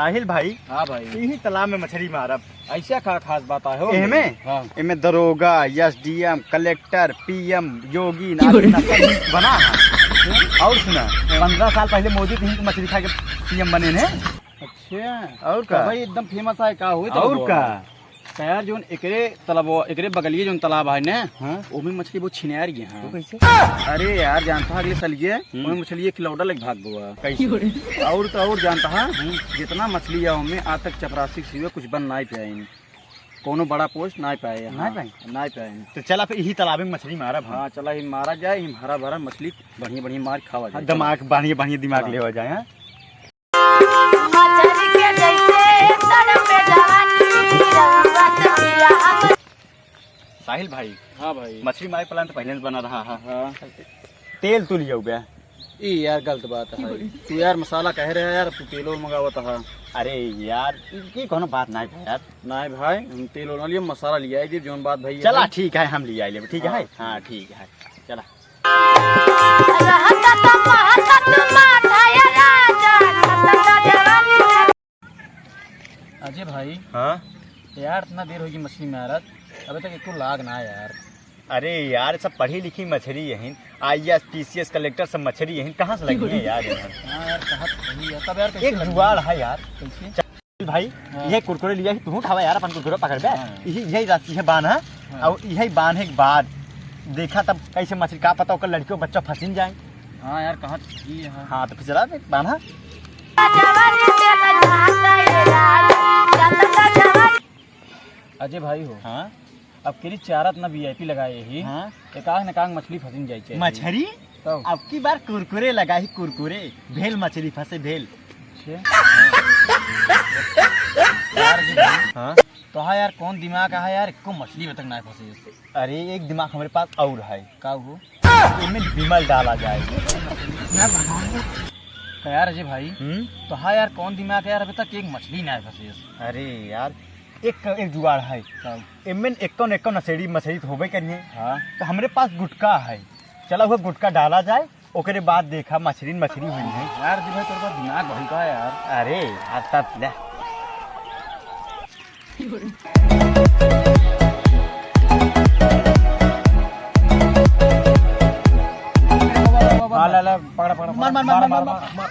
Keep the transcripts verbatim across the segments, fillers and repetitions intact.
साहिल भाई, हाँ भाई। यही तालाब में मछली मारब। ऐसा का खास बात है हो? एहमे? हाँ। एमे दरोगा, एसडीएम, कलेक्टर, पीएम, योगी, नाथ, नाथ सब बना है। और सुना, पन्द्रह साल पहले मोदी तो यहीं के मछली खा के सीएम बने ने। अच्छा। और का? तो भाई एकदम फेमस है का होई तो और बबुआ? का? तो यार, जोन एकरे तालाब, एकरे बगलिए जोन तालाब है ने, हाँ। ओमे मछली बहुत छिनार गया है। वो कैसे? अरे यार, जानता है, अगले साल ये, हम्म। ओमे मछली एक किलो लेके भाग गवा। कैसे? और तो और जानता है, हम्म। जितना मछली है, ओमे आज तक चपरासी के सिवा कुछ बन नहीं पाए, कोनो बड़ा पोस्ट नहीं पाए, नहीं हाँ, पाए? नहीं पाए। तो चला फिर यही तालाब में मछली मारा, हाँ, चला ही मारा जाए, ही हरा भरा मछली बढ़िया बढ़िया मार खावा हाँ, जाए। दिमाग बढ़िया बढ़िया दिमाग हाँ। लेवा जाए, हाँ? मछरी के जैसे तड़पे जवानी, रउआ से पिया हम। साहिल भाई। हाँ भाई। मछली मारे plan तो पहले से बना रहा है। हाँ। तेल तू लियो बे। ई यार गलत बात है। तू यार मसाला कह रहे है यार, तू तेल और मंगावत है। अरे यार, ये कोनो बात नहीं भाई यार। नहीं भाई, हम तेल और ना लिए, मसाला लिया है, जौन बात भाई चला है। ठीक है, हम लिया लेब, ठीक है? हाँ। हाँ, ठीक है, चला। रहता तो महकत माथा ये राजा, खतम जवानी। अजय भाई। हाँ? यार, इतना देर होगी मछली मारत, अबे तक एको लाग ना यार। अरे यार, सब पढ़ी लिखी मछरी यहीं, आईएएस, पीसीएस, कलेक्टर सब मछरी यहीं, कहाँ से लगी है यार यहाँ? हाँ यार, कहाँ से सही है? तब यार, कैसे एक लगी? जुगाड़ है यार। कैसे? भाई, हाँ। यह कुरकुरे लिया ही, तू उठावा यार, अपन कुरकुरे पकड़ बे। हाँ। यही, यही रास्ता, यह बांध है। हाँ। और यही बांधे के बाद देखा तब कैसे मछली, का पता ओकर लड़कियों बच्चा फंसिन जाए। हाँ यार, कहाँ थी यहाँ? हाँ, तो फिर चला बे, बांधा। अजय भाई हो। हाँ? अब केरी चारा इतना वीआईपी लगाए ही। हाँ। एकाक न एकाक मछली फंसिन जाए चाहिए। मछली? तब। अब की बार कुरकुरे लगा ही, कुरकुरे। भेल मछली फंसे, भेल। छे। यार जी भाई। हाँ? तो हाँ यार, कौन दिमाग है यार, एको मछली अब तक ना फंसे इससे। अरे, एक दिमाग हमरे पास और है। का हो? इनमें विमल डाला जाए। का यार अजय भाई? हम्म? तो हाँ यार, कौन दिमाग है यार, अभी तक एक मछली ना फंसे इससे। अरे यार, एक, एक जुगाड़ है। का? इनमें एको न एको नशेड़ी मछली तो होबे करिए। हाँ। तो हमरे पास गुटखा है, चला हुआ गुटखा डाला जाए। ओकरे बाद देखा, मछरी न मछरी हुई है। यार, जी भाई, तोर पास दिमाग बहुत है यार। अरे यार, तब ले। हाँ, ला, ला, पकड़ा, पकड़ा, मार, मार, मार, मार, मार, मार।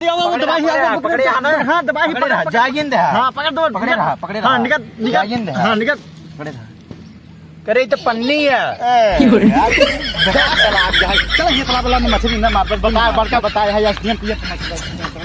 पकड़े दबाई रहा, है, पकड़े रहा, पकड़े रहा, पकड़े रहा, जागिन दे। हाँ, पकड़ दो, पकड़े रहा, पकड़े रहा। हाँ, निकल, निकल। जागिन दे। हाँ, निकल। पकड़े रहा। करे, ई तो पन्नी है। ए, यार, बड़ा चालाक है। चलो, ये तालाब वाला में मछली ना मार, बस बता, बड़का बताया है, एसडीएम पीएम मछली।